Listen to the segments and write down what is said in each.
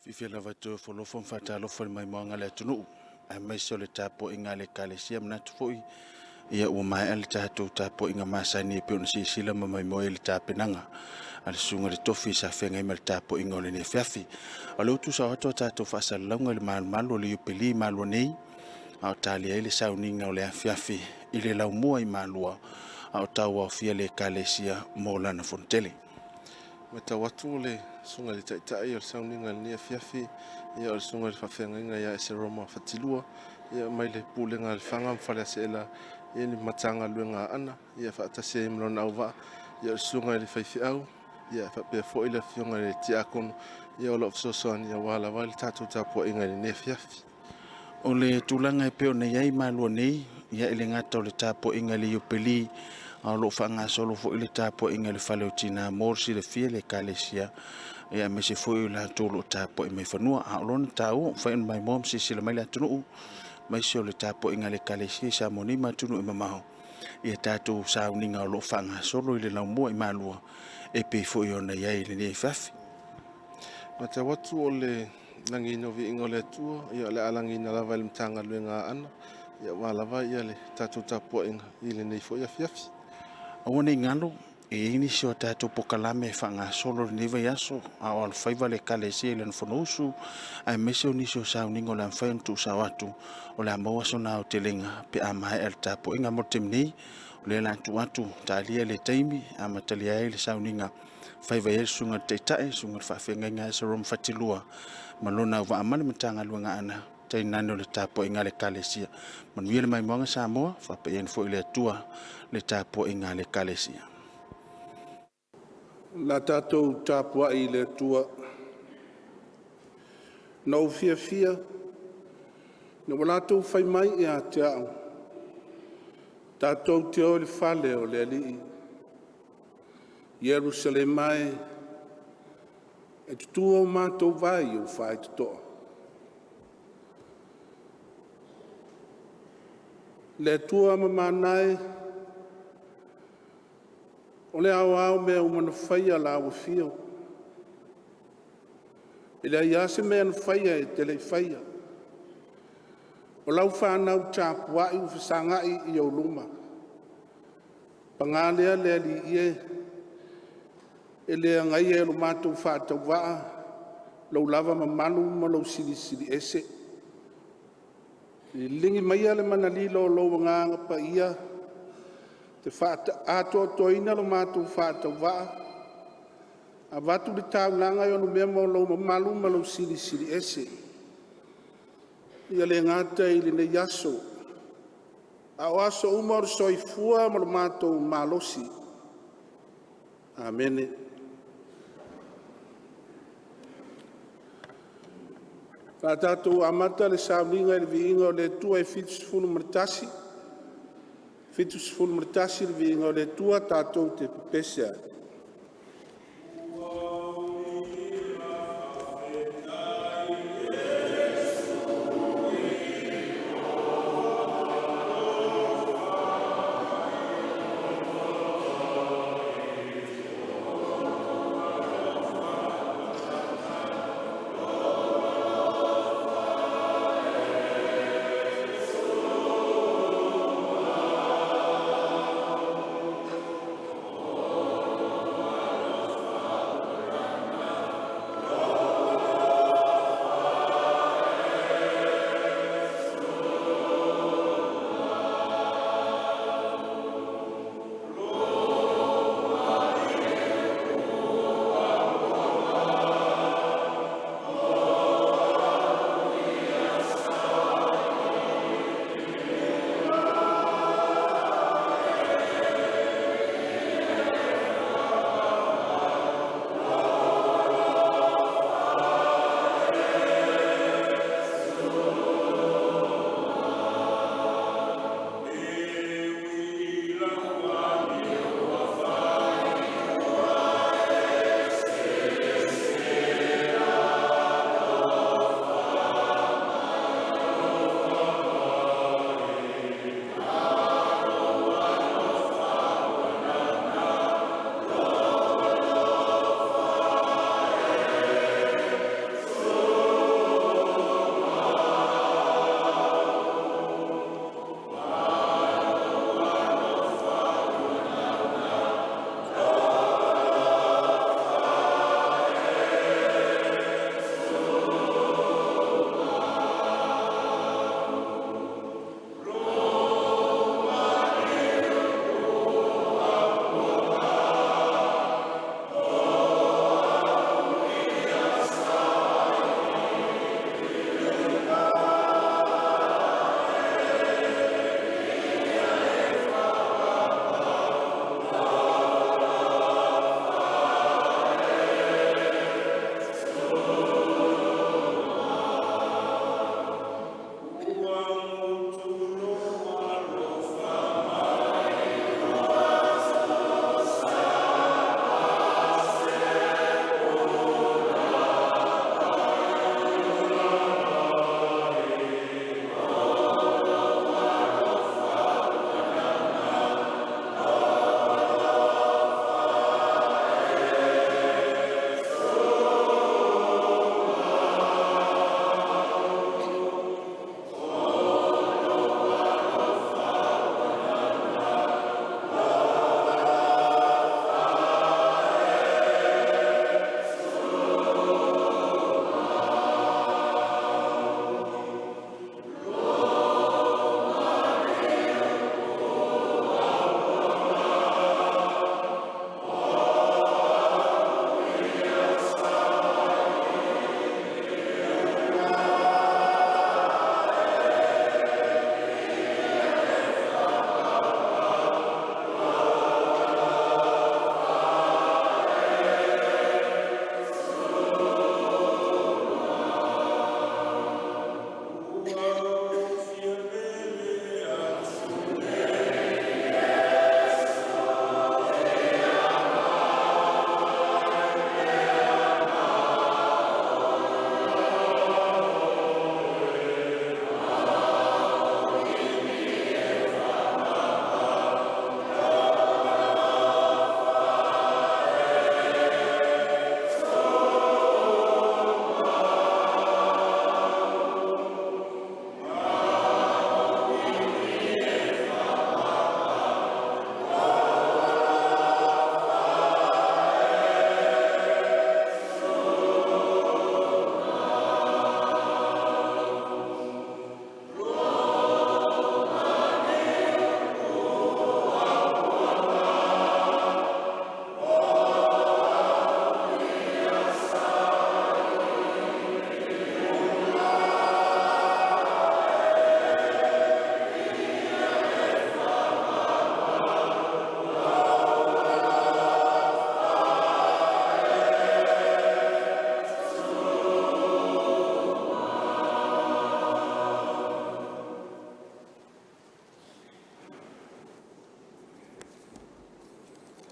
Fiafia lava e toe ofoalofa ma faatalofa i le maimoaga a le atunuu, aemaise o le tapuaiga a le Ekalesia. Manatu foi ia ua maea le tatou tapuaiga masani e pei ona silasila ma maimoa i ai i le tapenaga a le Susuga i le Tofi sa feagai ma le tapuaiga o lenei afiafi. O lea ua tuusao atu a tatou faasalalauga i le malumalu o le Iupeli i Malua nei, a o talia ai le sauniga o le afiafi i le laumua i Malua, a o tauaofia le Ekalesia mo lana fonotele. Matau atu o le susuga i le Taitai o le sauniga i lenei afiafi, ia o le susuga i le faafeagaiga ia Eseroma Fatilua, ia mai le Pulega a Lefaga ma Faleaseela, ia le Matagaluega a Aana, ia faatasi ai ma lona auvaa, ia o le susuga i le faifeau, ia faapea foi le afioga i le Tiakono, ia o lo o fesoasoani aua lava le tatou tapuaiga i lenei afiafi. O le tulaga e pei ona i ai Malua nei, ia e le gata o le tapuaiga i le Iupeli, a o lo o faagasolo foi le tapuaiga i le Fale o Tina mo le silafia e le Ekalesia, ia aemaise foi o i latou o lo o tapuai mai fanua. A o lona taua, ua mafai ona maimoa ma silasila mai le atunuu, aemaise o le tapuaiga a le Ekalesia i Samoa nei ma atunuu e mamao, i a tatou sauniga o lo o faagasolo i le laumua i Malua, e pei foi ona i ai i lenei afiafi. Matau atu o le lagiina o viiga o le Atua, ia o le a lagiina lava e le Matagaluega a Aana, ia aua lava le tatou tapuaiga i lenei foi afiafi. Aua ne i galo, e i ai nisi o tatou polokalame e faagasolo i lenei vaiaso, a o alofaiva le Ekalesia i lana fonousu, aemaise o nisi o sauniga o le a mafai ona tuusao atu, o le a maua sona aotelega pe a maea le tapuaiga. Mo le taimi nei, o lea o le a tuu atu, talia le taimi e amatalia ai le sauniga e faiva ai le susuga i le Taitai, le susuga i le faafeagaiga ia Eseraoma Fatilua ma lona auvaa ma le Matagaluega a Aana, tainane o le tapuaiga a le Ekalesia. Manuia le maimoaga Samoa, faapaia ane foi e le Atua le tapuaiga a le Ekalesia. O le a tatou tapuai i le Atua. Na ou fiafia ina ua latou fai mai ia te a'u, “Tatou te o i le fale o le Alii.” Ierusalema e, e tutu au matou vae i ou faitotoa. Le Atua mamana e, o le aoao o mea uma na faia i Lau afio, e leai lava se mea na faia e te le i faia. O lau fanau tapuai ua fesagai i ou luma, paga lea le Alii e, e le agaia e lo matou faatauvaa lou lava mamalu ma lou silisili ese. Liligi maia le mana lilo o lou Agaga Paia e atoatoaina lo matou faatauvaa, avatu le taulaga e onomea ma lou mamalu ma lou Silisili Ese. Ia le gata i lenei aso, a o aso uma o le soifua ma lo matou malosi. Amene. O le a tatou amata le sauniga i le viiga o le Atua e 71, 71 le viiga o le Atua tatou te pepese ai. Faafetai i Iesu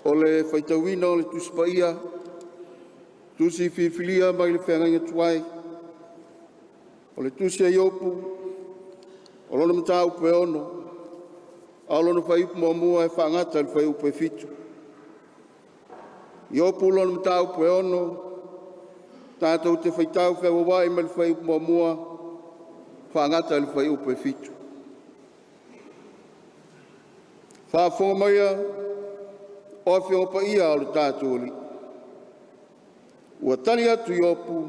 O le faitauina o le Tusi Paia, Tusi Filifilia mai le Feagaiga Tuai, o le Tusi a Iopu, o lona mataupu e 6, a o lona fuaiupu 1 e faagata i le fuaiupu e 7. Iopu lona mataupu e 6, tatou te faitau feagaiai mai le fuaiupu 1 faagata i le fuaiupu e 7. Faafofoga maia o Afioga Paia a lo tatou Alii, ua tali atu Iopu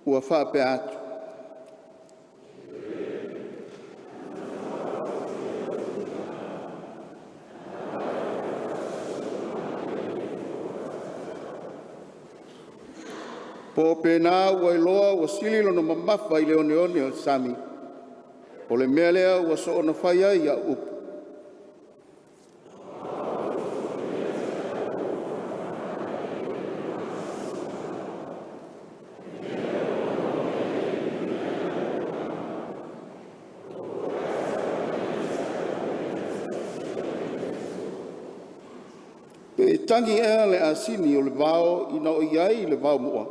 ua faapea atu, “Po o pena ua iloa ua sili lona mamafa i le oneone o le sami, o le mea lea ua soona fai ai au upu. Pe tagi ea le asini o le vao ina o i ai le vaomoa?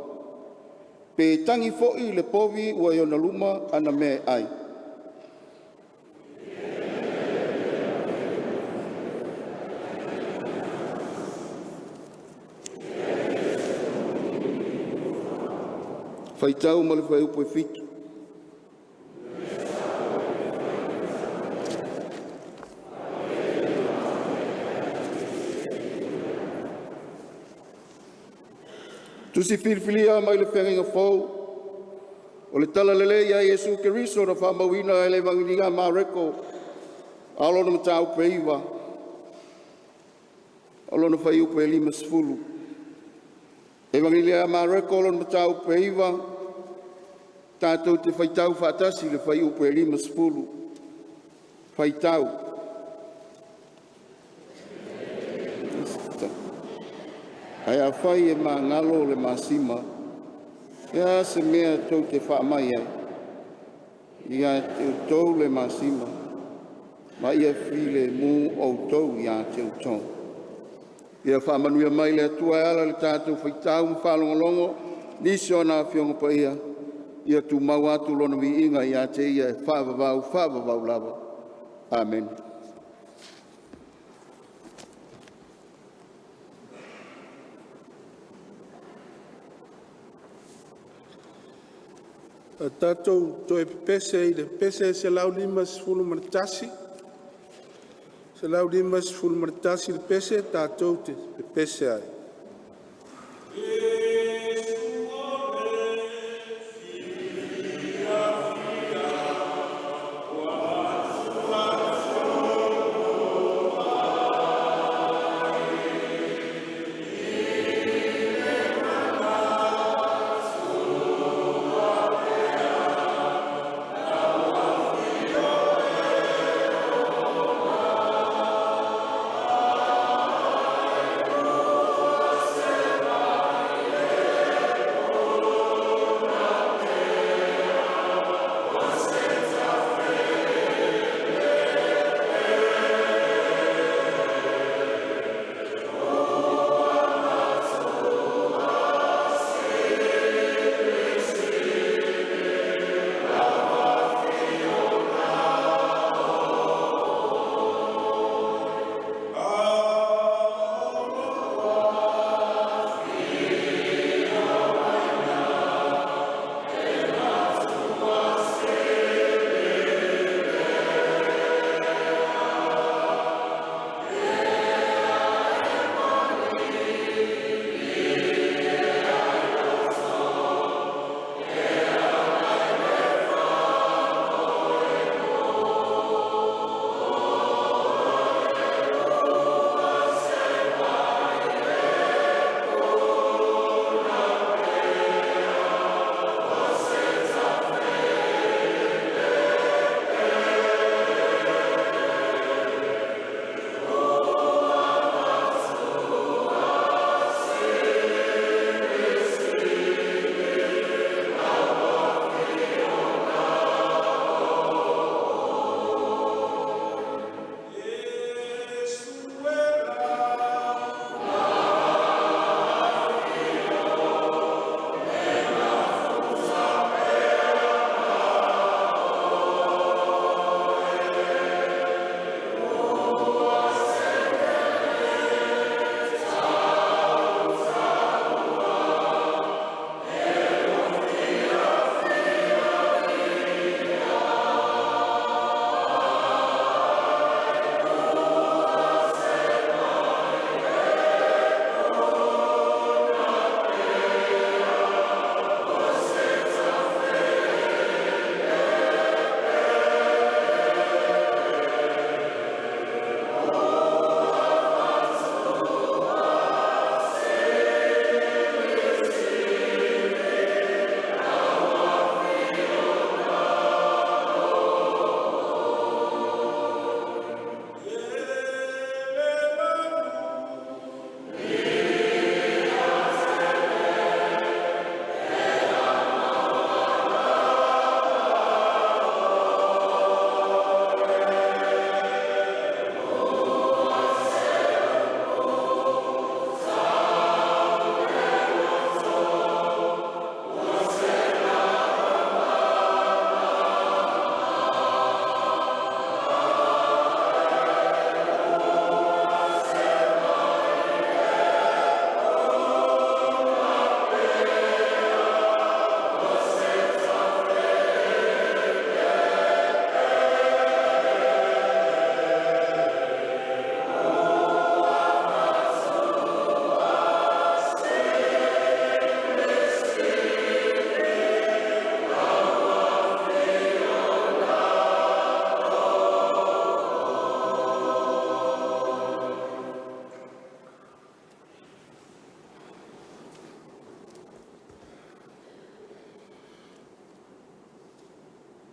Pe tagi foi le povi ua i ona luma ana mea e ai? Faitau ma le fuaiupu 7. Tusi Filifilia mai le Feagaiga Fou o le Talalelei ia Iesu Keriso na faamauina e le Ivagelika a Mareko a o lona mataupu e 9, o lona fuaiupu e 50. Evagelia a Mareko lona mataupu e 9, tatou te faitau faatasi i le fuaiupu e 50. Faitau: Ae afai e magalo le masima, o le a se mea tou te faamai ai? Ia te outou le masima, ma ia filemu outou ia te outou.” Ia faamanuia mai le Atua e ala i le tatou faitau ma faalogologo nisi o ana Afioga Paia, ia tumau atu Lona viiga ia te Ia e faavavau, faavavau lava. Amene. O le a tatou toe pepese i le pese 151, 151 le pese tatou te pepese ai.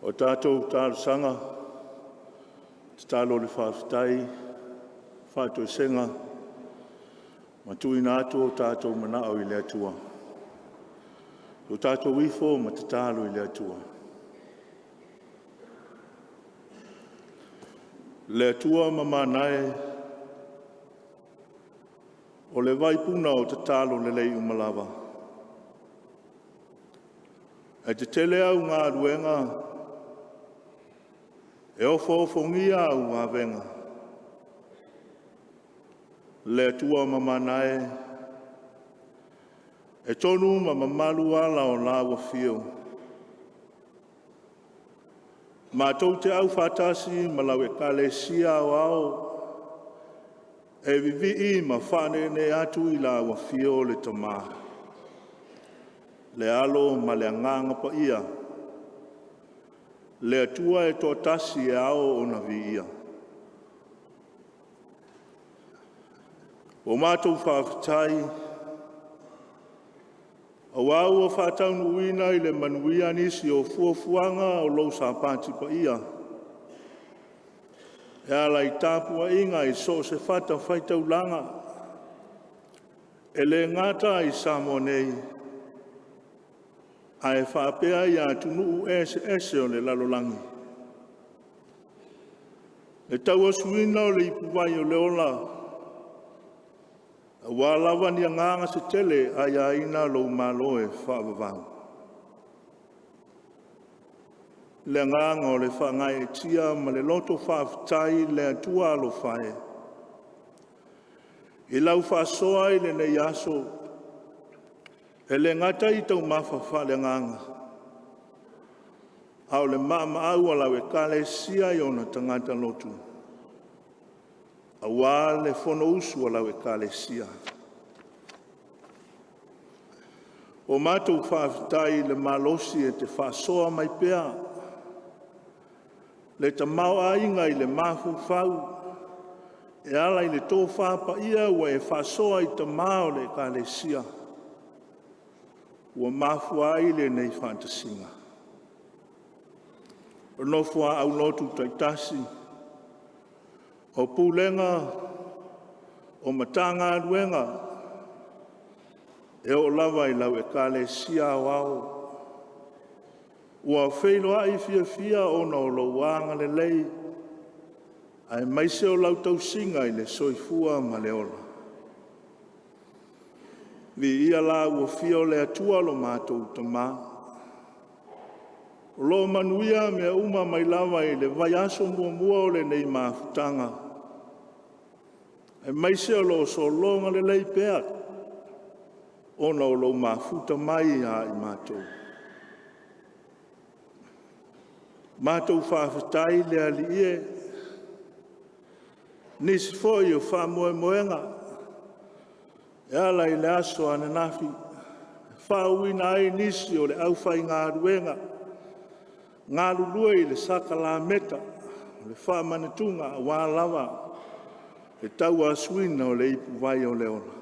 O tatou talosaga, tatalo o le faafetai, faatoesega ma tuuina atu o tatou manao i le Atua. O tatou ifo ma tatalo i le Atua. Le Atua mamana e, o le vaipuna o tatalo lelei uma lava. E tetele au galuega, e ofoofogia au avega. Le Atua mamana e, e tonu ma mamalu ala o lau afio. Matou te aufaatasi ma lau ekalesia aoao e vivii ma faaneenee atu i lau afio le Tama, le Alo ma le Agaga Paia, le Atua e toatasi e ao ona viia. Ua matou faafetai aua ua faataunuuina i le manuia nisi o fuafuaga o lou Sapati paia e ala i tapuaiga i so o se fatafaitaulaga, e le gata i Samoa nei, ae faapea i atunuu eseese o le lalolagi. Le tauasuina o le ipuvai o le ola, aua lava ni agaga se tele e aiaina lou malo e faavavau. Le agaga o le faagaeetia ma le loto faafetai i le Atua alofa e, i lau faasoa i lenei aso, e le gata i taumafa faaleagaga, a o le maamaau a lau ekalesia i ona tagata lotu, aua le fonousu a lau ekalesia. Ua matou faafetai i le malosi e te faasoa mai pea, le tamaoaiga i le mafaufau, e ala i le tofa paia ua e faasoa i tama o le ekalesia, ua mafua ai lenei faatasiga. O nofoaau lotu taitasi, o pulega, o Matagaluega, e oo lava i lau Ekalesia Aoao, ua feiloai fiafia ona o lou agalelei aemaise o lau tausiga i le soifua ma le ola. Viia la ua fia o le Atua lo matou Tama, o lo o manuia mea uma mai lava i le vaiaso muamua o lenei mafutaga, aemaise o lo o sologa lelei pea ona o lou mafuta mai ia i matou. Matou faafetai le Alii e, nisi foi o faamoemoega e ala i le aso ananafi, faauuina ai nisi o le aufaigaluega galulue i le sakalameta o le faamanatuga aua lava le tauasuina o le ipuvai o le ola.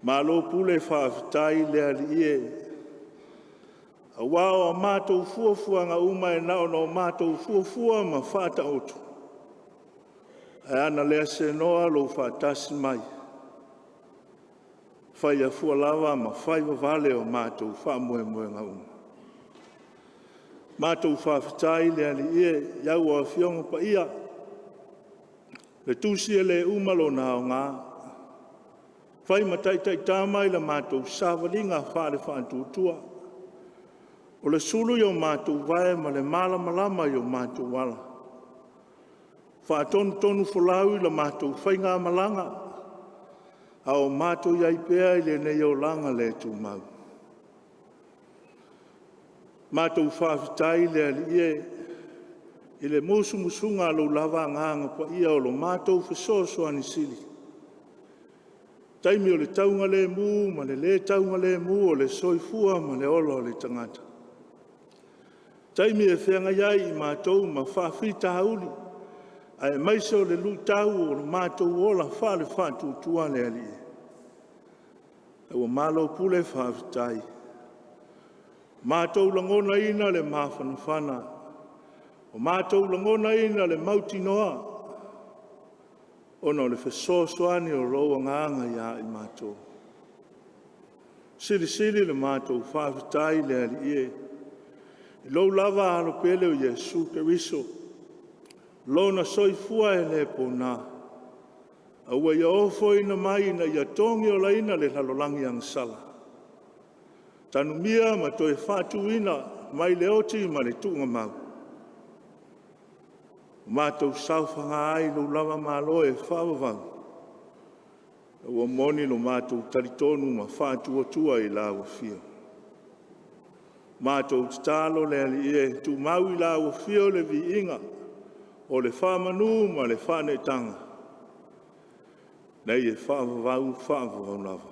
Malo pule faafetai le Alii e, aua o a matou fuafuaga uma e na ona o matou fuafua ma faataoto, ae ana le senoa lou faatasi mai, fai afua lava ma fai vavale o matou faamoemoega uma. Matou faafetai le Alii e i au Afioga Paia, le tusi e le uma lona aoga, fai ma taitaitama i la matou savaliga faale-faatuatua, o le sulu i o matou vae ma le malamalama i o matou ala, faatonutonu folau i la matou faigamalaga, a o matou i ai pea i lenei olaga le tumau. Matou faafetai le Alii e i le musumusuga a lou lava Agaga Paia o lo matou fesoasoani sili, taimi o le taugalemu ma le lē taugalemu o le soifua ma le ola o le tagata, taimi e feagai ai i matou ma faafitauli, aemaise o le luitau o le matou ola faale-faatuatua le Alii. Ua malo pule faafetai. Matou lagonaina le mafanafana, o matou lagonaina le mautinoa, ona o le fesoasoani o lou Agaga ia i matou. Silisili le matou faafetai le Alii e, i lou lava Alo pele o Iesu Keriso, lona soifua e le pona, a ua Ia ofoina mai ina ia togiolaina le lalolagi agasala, tanumia ma toe faatuina mai le oti ma le tuugamau, ua matou saofaga ai i lou lava Malo e faavavau, ua moni lo matou talitonu ma faatuatua i lau Afio. Matou tatalo le Alii e, tumau i lau Afio le viiga o le faamanu ma le faaneetaga, nei e faavavau faavavau lava.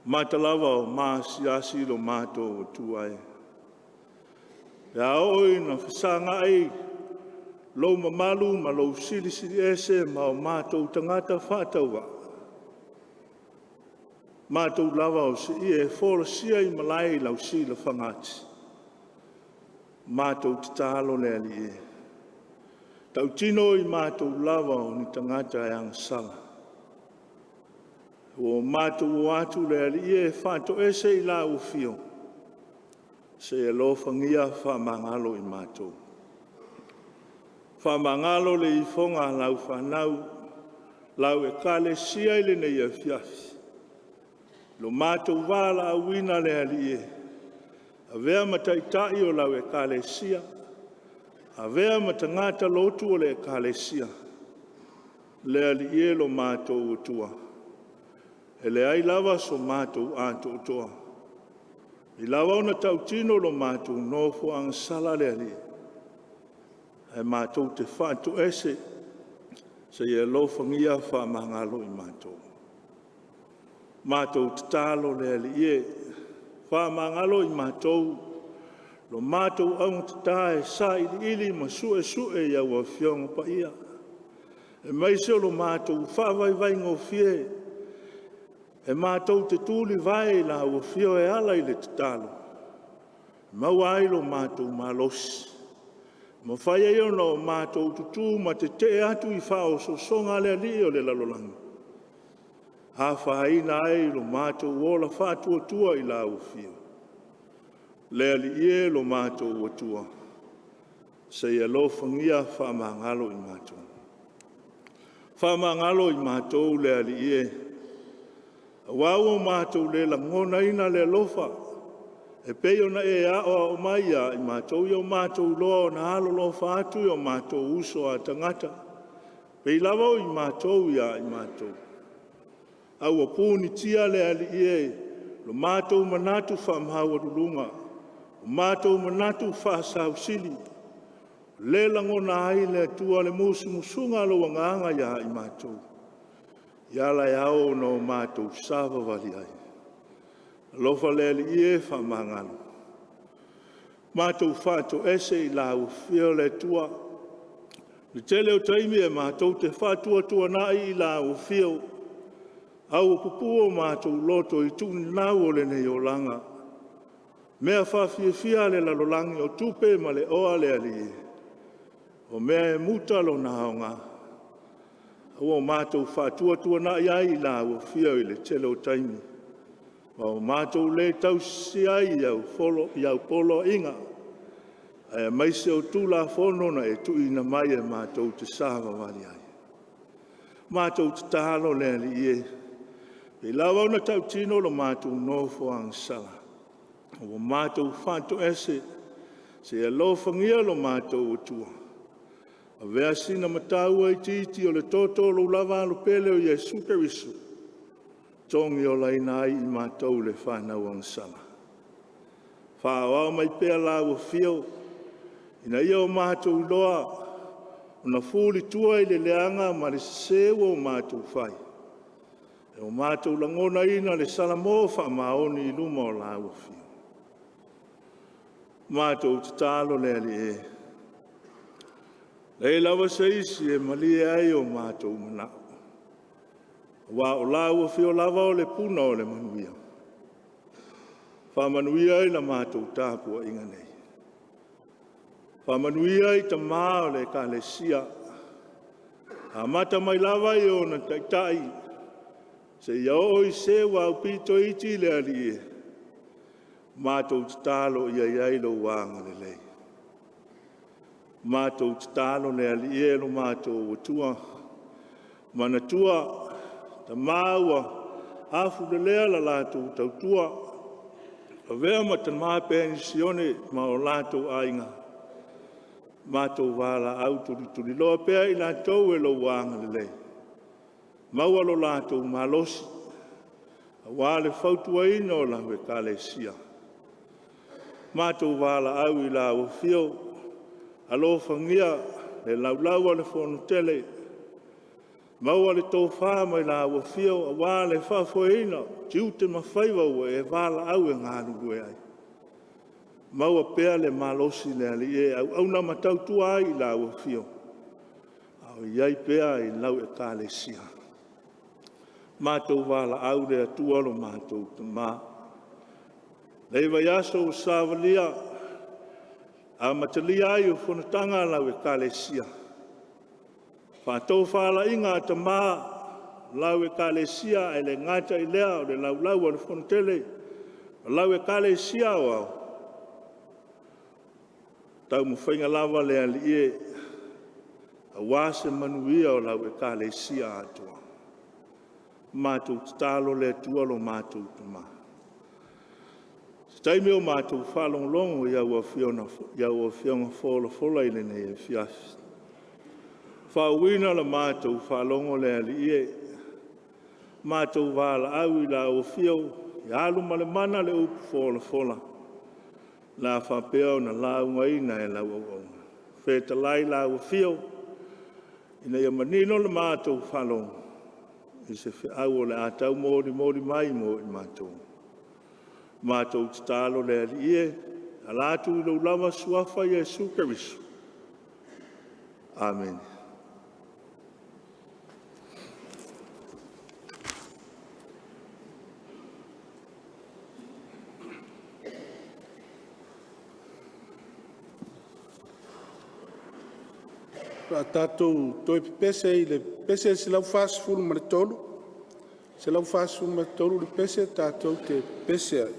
Mata lava o maasiasi lo matou Atua e, pe a oo ina fesagai lou mamalu ma lou Silisili Ese ma o matou tagata faatauvaa, matou lava o se ie e folasia i malae i lau silafaga ati. Matou tatalo le Alii e, tautino i matou lava o ni tagata e agasala, ua matou o atu le Alii e faatoese i lau Afio, se i alofagia faamagalo i matou. Faamagalo le ifoga a lau fanau, lau Ekalesia i lenei afiafi, lo matou valaauina le Alii e, avea ma Taitai o lau Ekalesia, avea ma tagata lotu o le Ekalesia, le Alii e lo matou Atua, e leai lava so matou atoatoa, e ui lava ona tautino lo matou nofo agasala le Alii, ae matou te faatoese, se i alofagia faamagalo i matou. Matou tatalo le Alii e, faamagalo i matou lo matou augatata e sailiili ma suesue i au Afioga Paia, aemaise o lo matou faavaivaigofie e matou te tulivae i lau Afio e ala i le tatalo, e maua ai lo matou malosi, e mafai ai ona o matou tutu ma tetee atu i faaosoosoga a le alii o le lalolagi, afaina ai lo matou ola faatuatua i lau Afio. Le Alii e lo matou Atua, se i alofagia faamagalo i matou. Faamagalo i matou le Alii e, aua ua matou le lagonaina le alofa e pei ona e aoao mai ia i matou, ia o matou iloa ona alolofa atu i o matou uso a tagata, pei lava o i matou ia i matou. A ua punitia le Alii e lo matou manatu faamaualuluga, o matou manatu faasausili, le lagona ai le Atua le musumusuga a lou Agaga ia i matou, i ala e ao ona o matou savavali ai. Alofa le Alii e faamagalo. Matou faatoese i lau Afio le Atua. I le tele o taimi e matou te faatuatuanai i lau Afio, a ua pupuu o matou loto i tuunanau o lenei olaga, mea faafiafia a le lalolagi, o tupe ma le oa le Alii, o mea e muta lona aoga, ua matou faatuatuanai ai i lau Afio i le tele o taimi, ma ua matou le tausisia ai i au poloaiga, aemaise o Tulafono na e tuuina mai e matou te savavali ai. Matou tatalo le Alii e, pei lava ona tautino lo matou nofo agasala, ua matou faatoese, se i alofagia lo matou Atua, avea sina mataua itiiti o le toto o lou lava Alo pele o Iesu Keriso, togiolaina ai i matou le fanau agasala. Faaauau mai pea lau Afio, ina ia o matou iloa ona fulitua i le leaga ma le sese ua o matou fai, e o matou lagonaina le salamo faamaoni i luma o lau Afio. Matou tatalo le Alii e, leai lava se isi e malie ai o matou manao, aua o lau Afio lava o le puna o le manuia. Faamanuia i la matou tapuaiga nei. Faamanuia i tama o le Ekalesia, amata mai lava i ona taitai seia oo i se ua aupito iti le Alii e, matou tatalo ia i ai lou agalelei. Matou tatalo le Alii e lo matou Atua, manatua tama ua afulelea le latou tautua, avea ma tama penisione ma o latou aiga, matou valaau tulituliloa pea i latou e lou agalelei, maua lo latou malosi aua le fautuaina o lau Ekalesia. Matou valaau i lau afio, alofagia le laulau a le Fono Tele, maua le tofa mai lau Afio aua le faafoeina o tiute ma faiva ua e valaau e galulue ai. Maua pea le malosi le Alii e auauna ma tautua ai i lau Afio a o i ai pea i lau Ekalesia. Matou valaau le Atua lo matou Tama, i lenei vaiaso ua savalia e amatalia ai o fonotaga a lau Ekalesia, faatofalaiga a tama o lau Ekalesia, ae le gata i lea o le laulau a le Fono Tele a lau Ekalesia Aoao, taumafaiga lava le Alii e, aua se manuia o lau Ekalesia atoa. Matou tatalo le Atua lo matou Tama, se taimi o matou faalogologo i au afioga folafola i lenei afiafi, faauuina la matou faalogo le Alii e, matou valaau i lau Afio, ia alu ma le mana le upu folafola o le a faapea ona laugaina e lau auauna. Fetalai lau Afio ina ia manino la matou faalogo i se feau o le a tau molimoli mai mo i matou. Matou tatalo le Alii e, e ala atu i lou lava Suafa Iesu Keriso. Amene. O le a tatou toe pepese i le pese 143, 143 le pese tatou te pepese ai.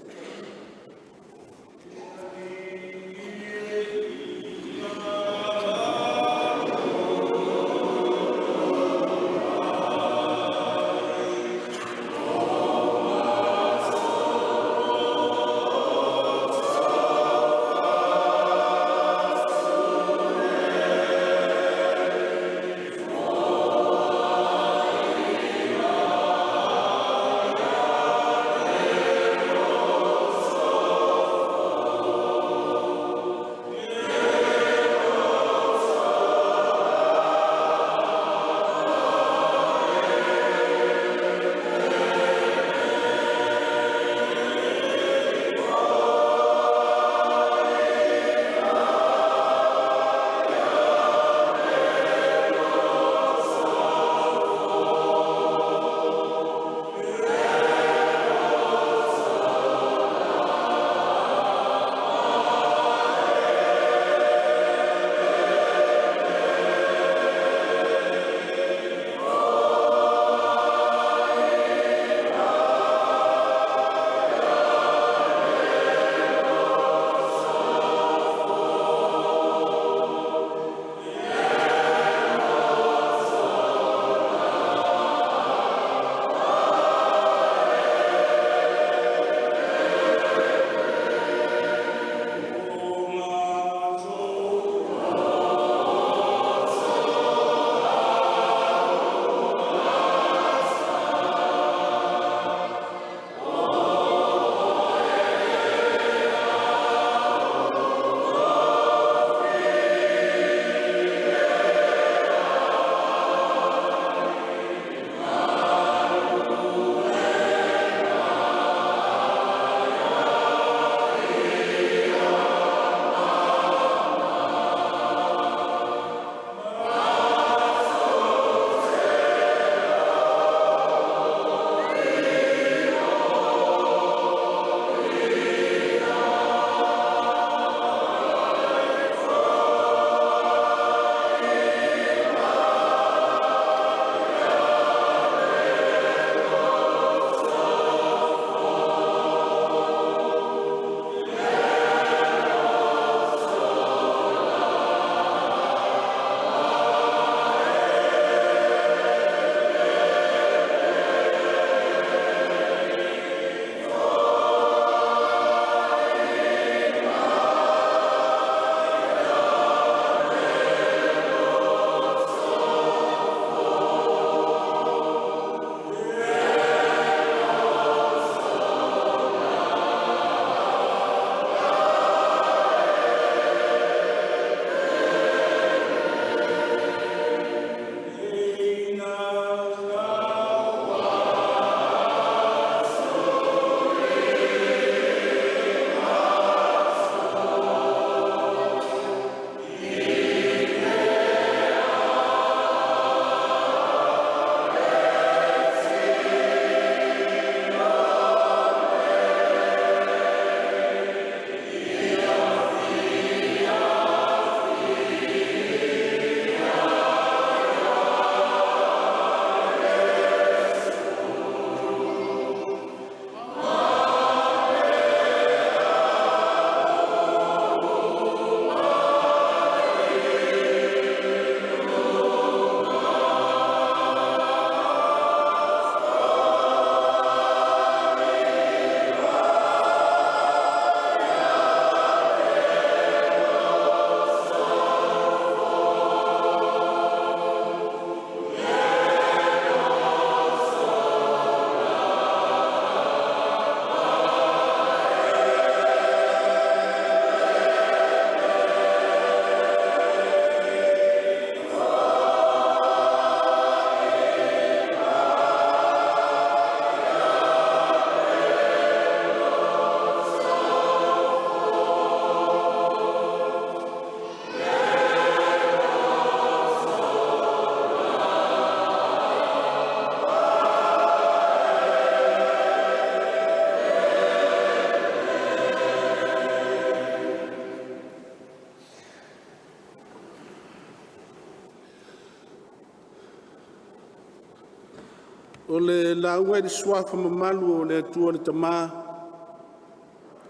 O le lauga i le Suafa mamalu o le Atua le Tama,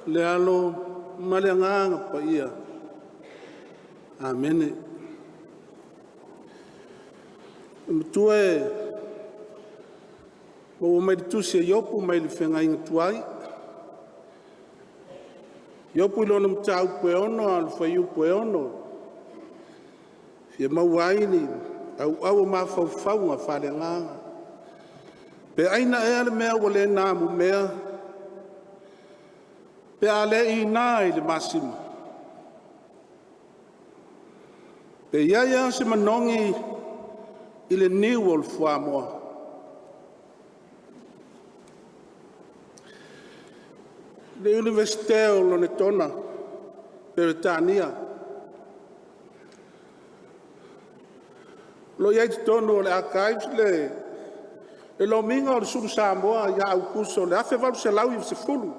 le Alo ma le Agaga Paia. Amene. Le matua e, maua mai le tusi a Iopu mai le feagaiga tuai. Iopu i lona mataupu e 6 a o le fuaiupu e 6. E fia maua ai ni auau o mafaufauga faaleagaga. Pe aina ea le mea ua le namumea pe a le ina i le masima? Pe i ai lava se manogi i le niu o le fuamoa? I le Iunivesite o Lonetona, Peretania, o lo o i ai i totonu o le archives le lomiga o le sulu Samoa ia Aokuso o le 1890.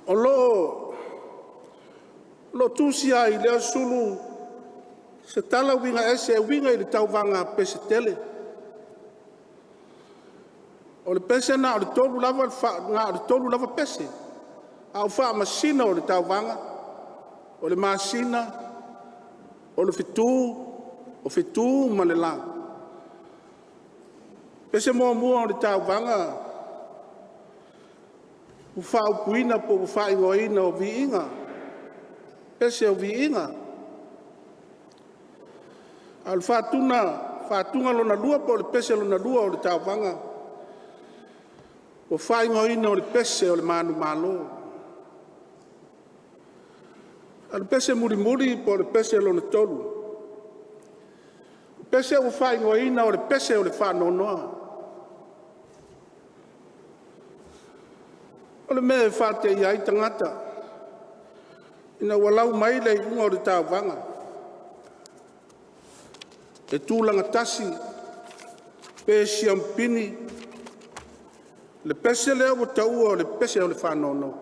O lo o tusia ai i lea sulu se tala uiga ese e uiga i le tauvaga a pese tele. O le pese na o le 3 lava pese, a o faamasino o le tauvaga, o le masina, o le fetu, o fetu ma le la. Pese muamua o le tauvaga ua faaupuina po ua faaigoaina o Viiga, Pese o Viiga. A o le faatuga lona lua po o le pese lona lua o le tauvaga, ua faaigoaina o le Pese o le Manumalo. A o le pese mulimuli po o le pese lona tolu, o le pese ua faaigoaina o le Pese o le Faanoanoa. O le mea e faateia ai tagata ina ua lau mai le iuga o le tauvaga, e tulaga tasi pe siamupini, le pese lea ua taua o le pese o le faanoanoa.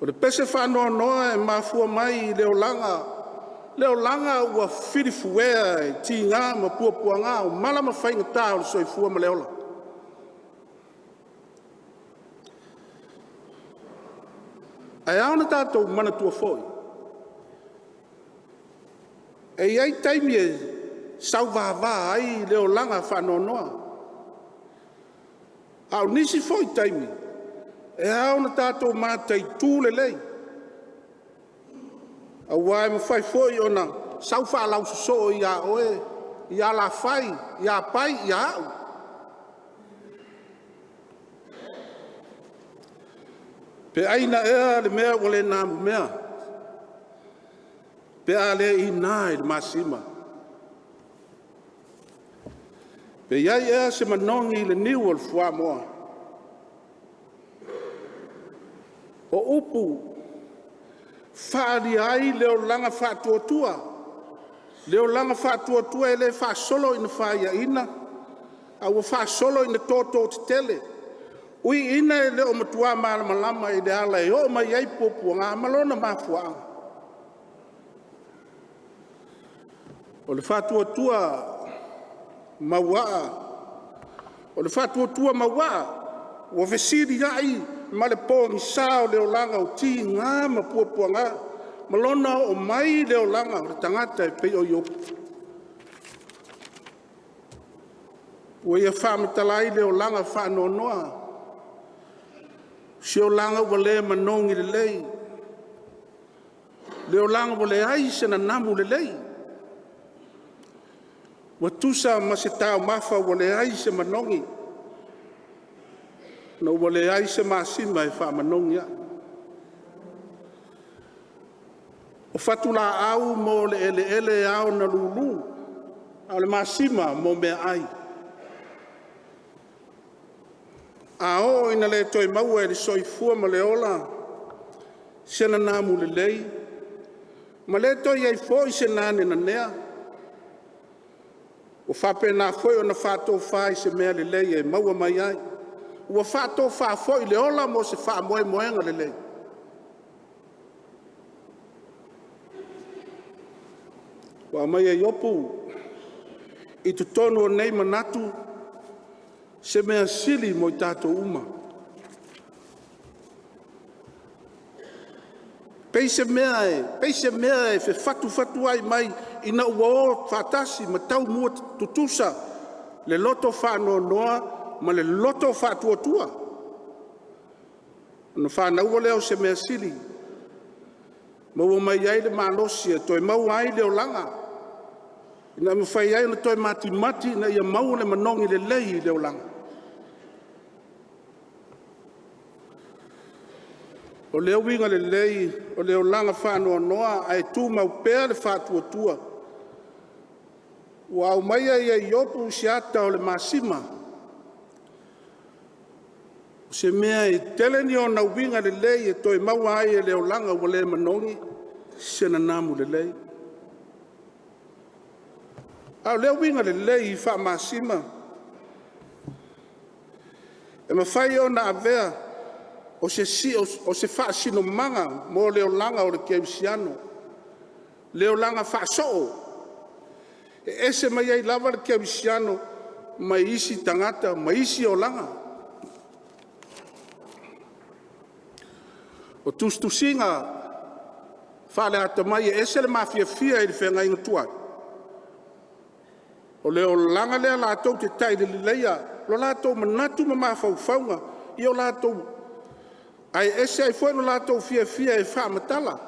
O le pese faanoanoa e mafua mai i le olaga ua filifuea e tiga ma puapuaga o mala ma faigata o le soifua ma le ola. Ae ao ona tatou manatua foi, e i ai taimi e sauvava ai le olaga faanoanoa, a o nisi foi taimi, e ao ona tatou mataitu lelei, aua e mafai foi ona sau faalausosoo ia oe, ia alafai, ia pai, ia au. Pe aina ea le mea ua le namumea pe a le ina i le masima? Pe i ai ea se manogi i le niu o le fuamoa? O upu faaalia ai le olaga faatuatua, le olaga faatuatua e le faasolo ina faiaina, a ua faasolo ina toto tetele. Ui ina e le o matua malamalama i le ala e oo mai ai puapuaga ma lona mafuaaga. O le faatuatua mauaa ua fesiliai ma le pogisa o le olaga o tiga ma puapuaga ma lona oo mai i le olaga o le tagata e pei o Iopu. Ua ia faamatala ai le olaga faanoanoa, se olaga ua le manogi lelei, le olaga ua leai se nanamu lelei, ua tusa ma se taumafa ua leai se manogi, ina ua leai se masima e faamanogi ai. O fatulaau mo le eleele e ao ona lulu, a o le masima mo meaai. A oo ina le toe maua e le soifua ma le ola se nanamu lelei, ma le toe i ai foi se nane nanea, ua faapena foi ona faatofa i se mea lelei e maua mai ai, ua faatofa foi le ola mo se faamoemoega lelei. Ua aumaia e Iopu i totonu o nei manatu se mea sili mo i tatou uma. Pei se mea e fefatufatu ai mai ina ua o faatasi ma taumua tutusa le loto faanoanoa ma le loto faatuatua. Ona fanau lea o se mea sili, maua mai ai le malosi e toe maua ai le olaga, ina ia mafai ai ona toe matimati ina ia maua le manogi lelei i le olaga. O le uiga lelei o le olaga faanoanoa ae tumau pea le faatuatua, ua aumaia e Iopu se ata o le masima, o se mea e tele ni ona uiga lelei e toe maua ai e le olaga ua le manogi se nanamu lelei. A o lea uiga lelei faa-masima, e mafai ona avea o se faasinomaga mo le olaga o le kerisiano, le olaga faasoo, e ese mai ai lava le kerisiano mai isi tagata ma isi olaga. O tusitusiga faale-atamai e ese le mafiafia i le feagaiga tuai, o le olaga lea latou te taileleia lo latou manatu ma mafaufauga i o latou, ae ese ai foi lo latou fiafia e faamatala,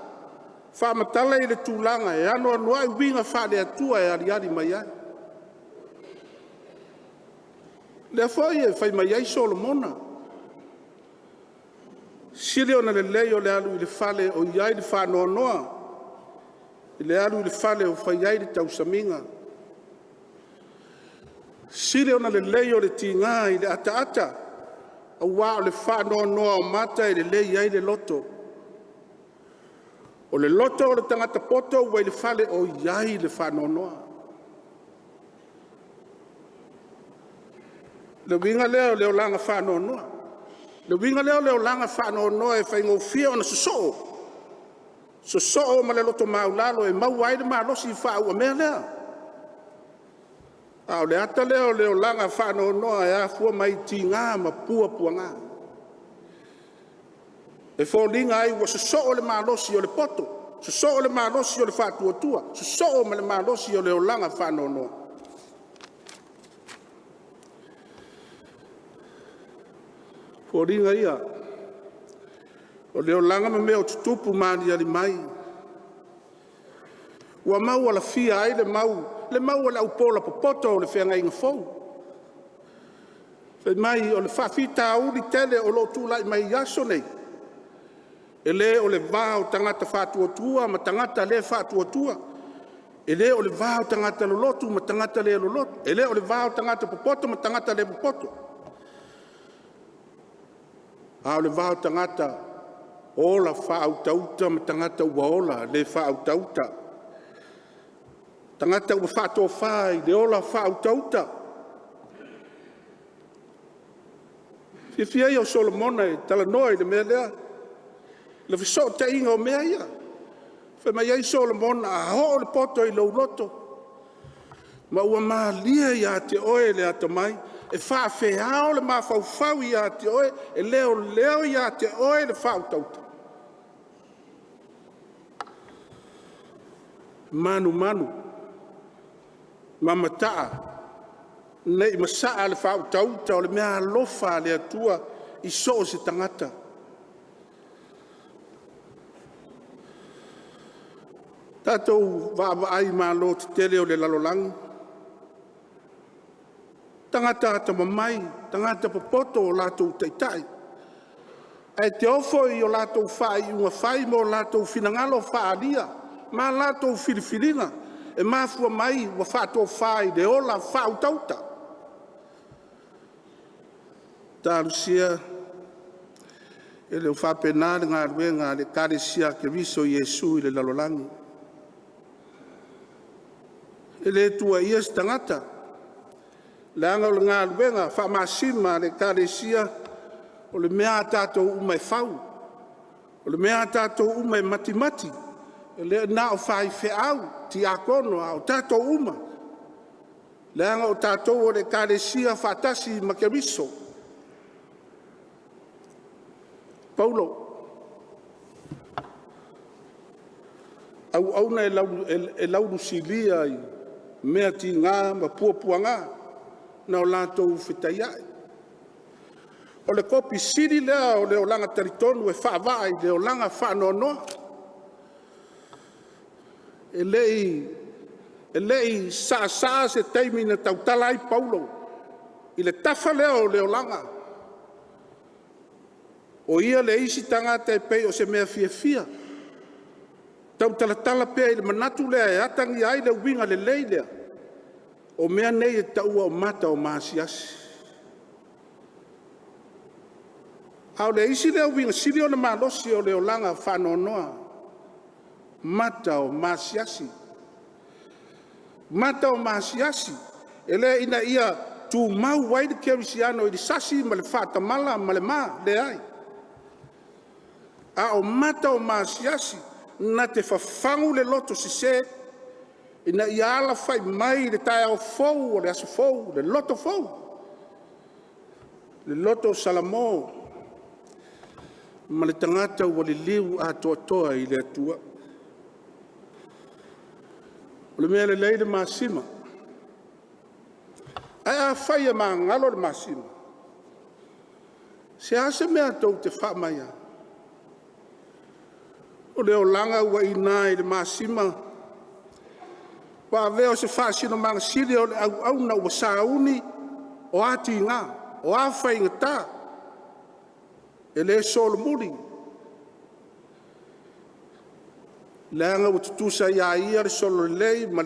faamatala i le tulaga e anoanoai uiga faale-Atua e aliali mai ai. O lea foi e fai mai ai Solomona, sili ona lelei o le alu i le fale o i ai le faanoanoa i le alu i le fale o fai ai le tausamiga. Sili ona lelei o le tiga i le ataata aua o le faanoanoa o mata e lelei ai le loto. O le loto o le tagata poto ua i le fale o i ai le faanoanoa. O le uiga lea o le olaga faanoanoa. O le uiga lea o le olaga faanoanoa e faigofie ona sosoo, sosoo ma le loto maualalo e maua ai le malosi faauamea lea. A o le ata lea o le olaga faanoanoa e afua mai i tiga ma puapuaga. E foliga ai ua sosoo le malosi o le poto, sosoo le malosi o le faatuatua, sosoo ma le malosi o le olaga faanoanoa. O foliga ia o le olaga ma mea o tutupu ma aliali mai, ua maualafia ai le mau a le aupola popoto o le Feagaiga Fou, fai mai o le faafitauli tele o lo o tulai mai i aso nei, e le o le va o tagata faatuatua ma tagata le faatuatua, e le o le va o tagata lolotu ma tagata le lolotu, e le o le va o tagata popoto ma tagata le popoto, a o le va o tagata ola faautauta ma tagata ua ola le faautauta, tagata ua faatofa i le ola faautauta. O le fiafia ia o Solomona e talanoa i le mea lea, le fesootaiga o mea ia. Fai mai ai Solomona, a oo le poto i lou loto ma ua malie ia te oe le atamai, e faafeao le mafaufau ia te oe, e leoleo ia te oe le faautauta. Manumanu ma mataa ne i masaa le faautauta o le meaalofa a le Atua i so o se tagata. Tatou vaavaai i malo tetele o le lalolagi, tagata atamamai, tagata popoto o latou taitai, ae te ofo i a latou faaiuga fai ma o latou finagalo faaalia ma latou filifiliga e mafua mai ua faatofa i le ola faautauta. Talosia e le o faapena le galuega a le Ekalesia a Keriso o Iesu i le lalolagi. E le tuuaia se tagata, leaga o le galuega faamasima a le Ekalesia, o le mea a tatou uma e fau, o le mea a tatou uma e matimati, e le na o faifeau tiakono, a o tatou uma, leaga o tatou o le Ekalesia faatasi ma Keriso. Paulo, auauna e laulusilia i mea tiga ma puapuaga na o latou fetaiai. O le kopi sili lea o le olaga talitonu e faavaa i le olaga faanoanoa. E le i saasaa se taimi na tautala ai Paulo i le tafa lea o le olaga. O ia le isi tagata e pei o se mea fiafia, tautalatala pea i le manatu lea e atagia ai le uiga lelei lea o mea nei e taua o mata o maasiasi. A o le isi lea uiga sili ona malosi o le olaga faanoanoa, mata o maasiasi. Mata o maasiasi, e le ina ia tumau ai le kerisiano i le sasi ma le faatamala ma le ma, leai. A o mata o maasiasi na te fafagu le loto sese ina ia alafai mai i le taeao fou o le aso fou le loto fou, le loto Salamo ma le tagata ua liliu atoatoa i le Atua. O le mea lelei le masima, ae afai e magalo le masima, se a se mea tou te faamai ai? O le olaga ua iina i le masima ua avea o se faasinomaga sili o le auauna ua sauni, o a tiga, o a faigata, e le solomuli, leaga ua tutusa ia ia le sololelei ma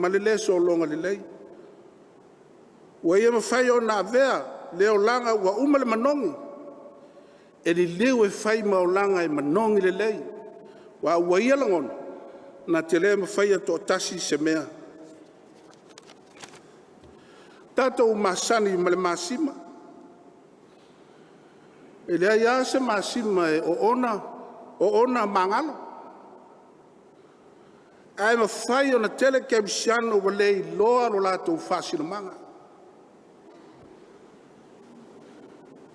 le le sologa lelei. Ua ia mafai ona avea le olaga ua uma le manogi e liliu e fai ma olaga e manogi lelei, aua ua ia lagona na te le mafaia toatasi se mea. Tatou masani ma le masima. E leai lava se masima e oona magalo, ae mafai ona tele kerisiano ua le iloa lo latou faasinomaga.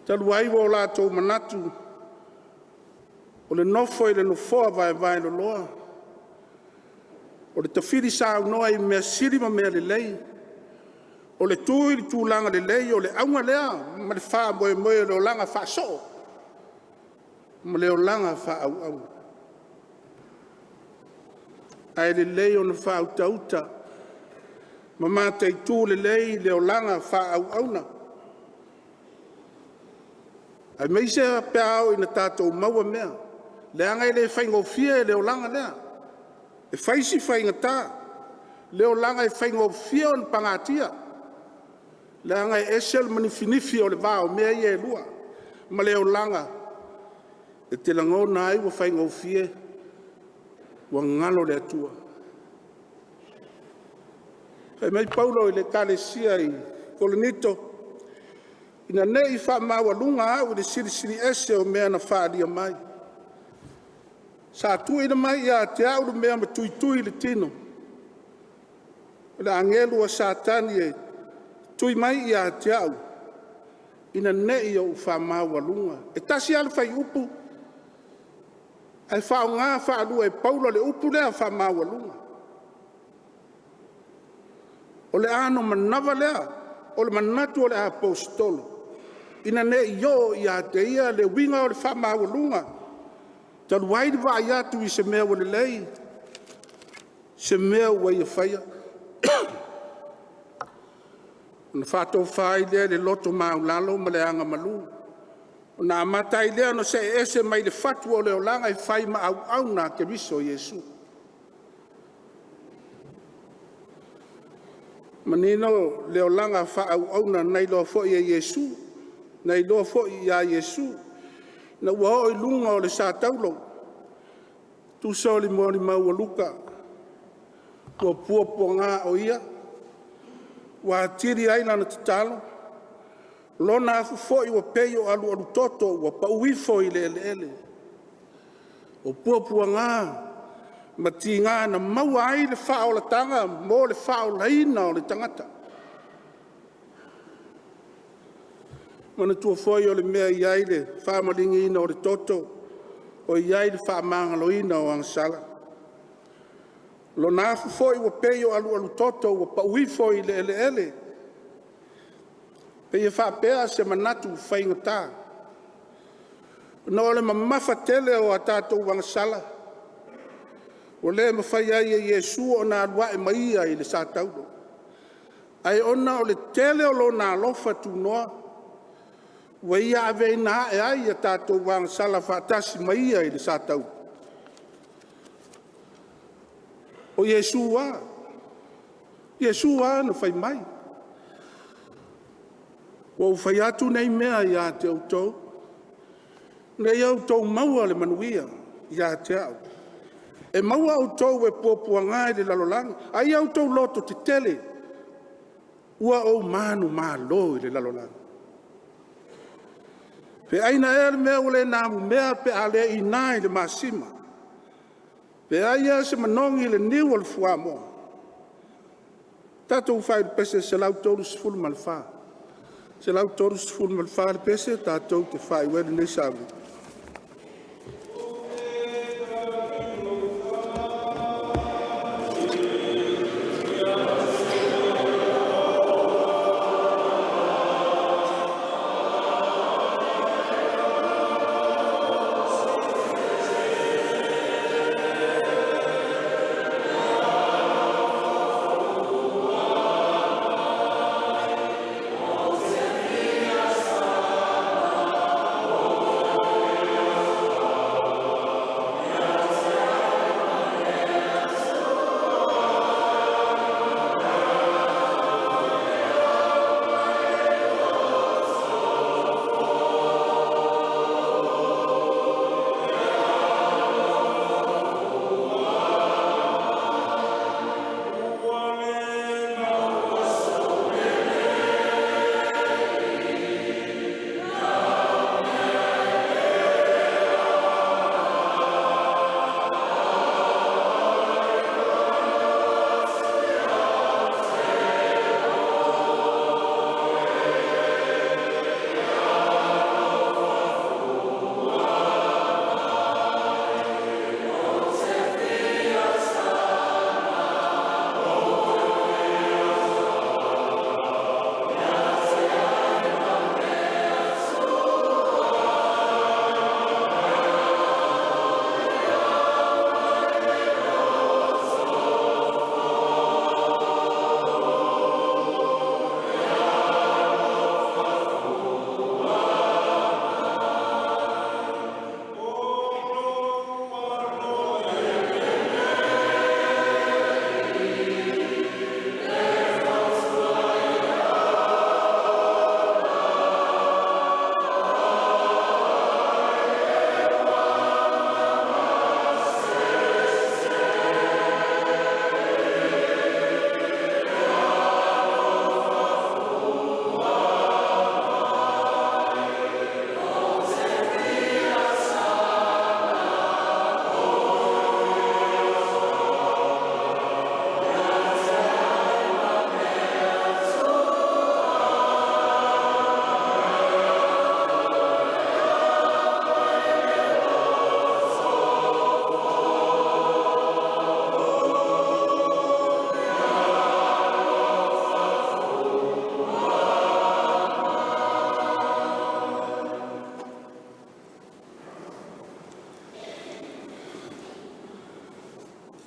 Talu ai ua latou manatu o le nofo i le nofoa vaevaeloloa, o le tafili saunoa i mea sili ma mea lelei, o le tu i le tulaga lelei, o le auga lea ma le faamoemoe o le olaga faasoo ma le olaga faaauauna. Ae lelei ona faautauta ma mataitu lelei le olaga faaauauna, aemaise pe a oo ina tatou maua mea, leaga e le faigofie le olaga lea. E fai si faigata le olaga e faigofie ona pagatia, leaga e ese le manifinifi o le va o mea ia e lua, ma le olaga e te lagona ai ua faigofie, ua galo le Atua. Fai mai Paulo i le Ekalesia i Korinito, “Ina ne i faamaualuga au i le silisili ese o mea na faaalia mai, sa tuuina mai ia te au le mea matuitui i le tino, o le agelu a Satani e tui mai ia te au ina ne i ou faamaualuga.” E tasi lava le fuaiupu ae faaaoga faalua e Paulo le upu lea faamaualuga. O le ano manava lea o le manatu o le Aposetolo ina ne i oo ia te ia le uiga o le faamaualuga, talu ai le vaai atu i se mea ua lelei, se mea ua ia faia, ona faatofa ai lea i le loto maualalo ma le agamalu, ona amata ai lea ona see ese mai le fatu o le olaga e fai ma auauna a Keriso Iesu. E manino le olaga faa-auauna na iloa foi ia Iesu, ina ua oo i luga o le satauro, tusa o le molimau a Luka, ua puapuaga o Ia, ua atili ai Lana tatalo, Lona afu foi ua pei o alualu toto ua pau ifo i le eleele. O puapuaga ma tiga na maua ai le faaolataga mo le faaolaina o le tagata. Manatua foi o le mea e i ai le faamalieina o le toto, o i ai le faamagaloina o agasala. O lona afu foi ua pei o alualu toto ua pau ifo i le eleele, pei e faapea se manatu faigata, ona o le mamafa tele o a tatou agasala, ua le mafai ai e Iesu ona alu ae ma Ia i le sa taulo. Ae ona o le tele o Lona alofa tunoa, ua Ia aveina ae ai a tatou agasala faatasi ma Ia i le sa taulo. O Iesu a, Iesu a na fai mai, “Ua ou fai atu nei mea ia te outou, ina ia outou maua le manuia ia te au. E maua outou e puapuaga i le lalolagi, ae ia outou lototetele, ua ou manumalo i le lalolagi.” Pe aina ea le mea ua le nanumea pe a le ina i le masima? Pe ai ea se manogi i le niu o le fuamoa? Tatou faaiu i le pese 134. 134 le pese tatou te faaiu ai lenei sauniga.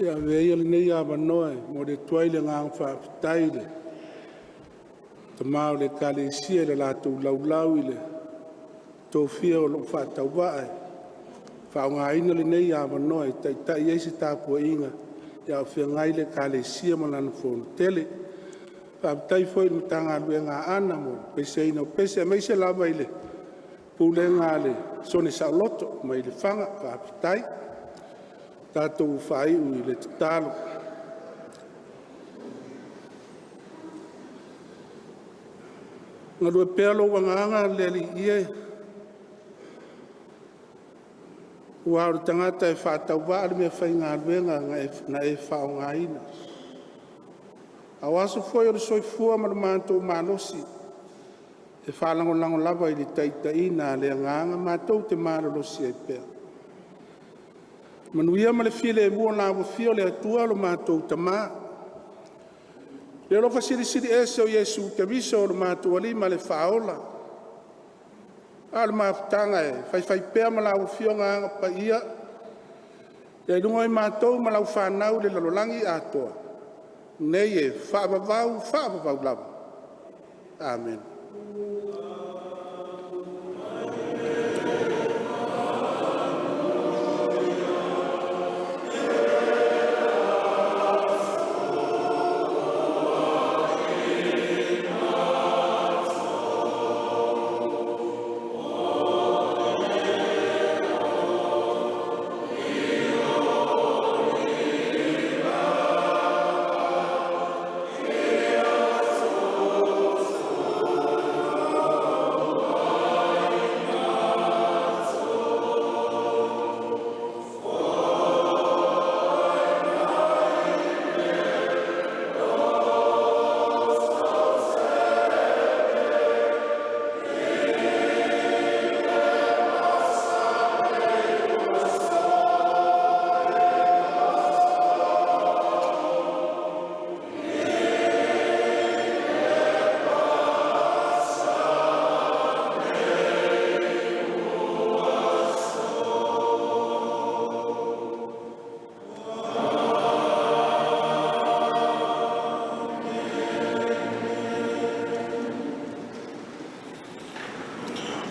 Ia, avea ia lenei avanoa e momoli atu ai le agaga faafetai i le tama o le Ekalesia i le latou laulau i le tofia o lou faatauvaa e faaaogaina lenei avanoa e taitai ai se tapuaiga a o feagai le Ekalesia ma lana fonotele. Faafetai foi i le Matagaluega a Aana mo le peseina o pese, aemaise lava i le pulega a le Sone Saoloto mai Lefaga. Faafetai. Tatou faaiu i le tatalo. Galue pea lou agaga le Alii e, Aua o le tagata e faatauvaa le meafaigaluega na e faaaogaina. A o aso foi o le soifua ma lo matou malosi, e faalagolago lava i le taitaiga a le Agaga matou te malolosi ai pea. Manuia ma le filemu o le Alafia o le Atua lo matou Tama, le alofa Silisili Ese o Iesu Keriso o lo matou Alii ma le Faaola, a o le mafutaga e faifaipea ma lau Afioga Aga Paia, ia i luga o matou ma lau fanau i le lalolagi atoa, nei e faavavau faavavau lava. Amene.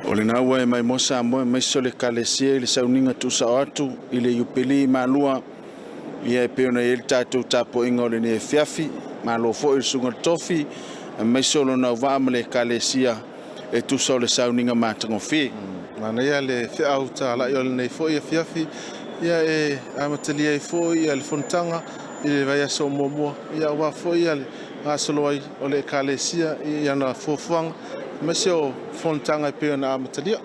O lena ua e maimoa Samoa aemaise o le Ekalesia i le sauniga tuusao atu i le Iupeli Malua, ia e pei ona i ai le tatou tapuaiga o lenei afiafi. Malo foi i le susuga i le Tofi aemaise o lona auvaa ma le Ekalesia e tusa o le sauniga matagofie. Manaia le feau talai o lenei foi afiafi, ia e amatalia ai foi le fonotaga i le vaiaso muamua, ia aua foi le gasolo ai o le Ekalesia i ana fuafuaga aemaise o fonotaga e pei ona amatalia.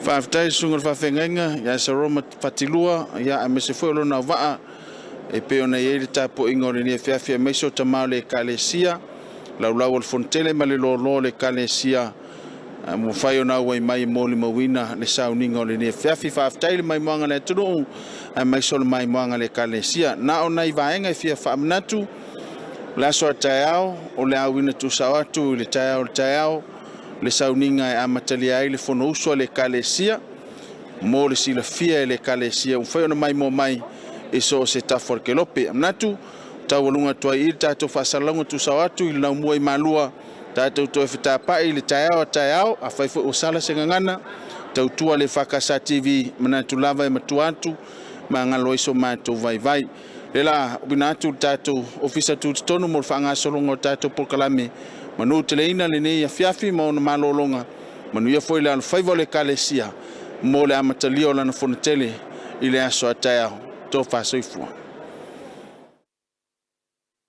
Faafetai i le susuga i le faafeagaiga ia Saroma Fatilua, ia aemaise foi o lona auvaa e pei ona i ai le tapuaiga o lenei afiafi, aemaise o tama o le Ekalesia, laulau o le fonotele ma le loaloa o le Ekalesia ua mafai ona auai mai e molimauina le sauniga o lenei afiafi. Faafetai i le maimoaga a le atunuu aemaise o le maimoaga a le Ekalesia. Na o nai vaega e fia faamanatu, o le aso a taeao o le a auina tuusao atu i le taeao o le taeao le sauniga e amatalia ai le Fonousu a le Ekalesia mo le silafia e le Ekalesia ua mafai ona maimoa mai i so o se tafa o le kelope. E manatu taualuga atu ai i le tatou faasalalauga tuusao atu i le laumua i Malua, tatou toe fetapai i le taeao a taeao. Afai foi ua sala se gagana, tautua le EFKS TV, manatu lava e matua atu magalo ai so matou vaivai. Le la uina atu le tatou ofisa tutotonu mo le faagasologa o tatou polokalame. Manu teleina lenei afiafi ma ona malologa. Manuia foi le alofaiva o le Ekalesia mo le amatalia o lana fonotele i le aso a taeao. Tofa soifua.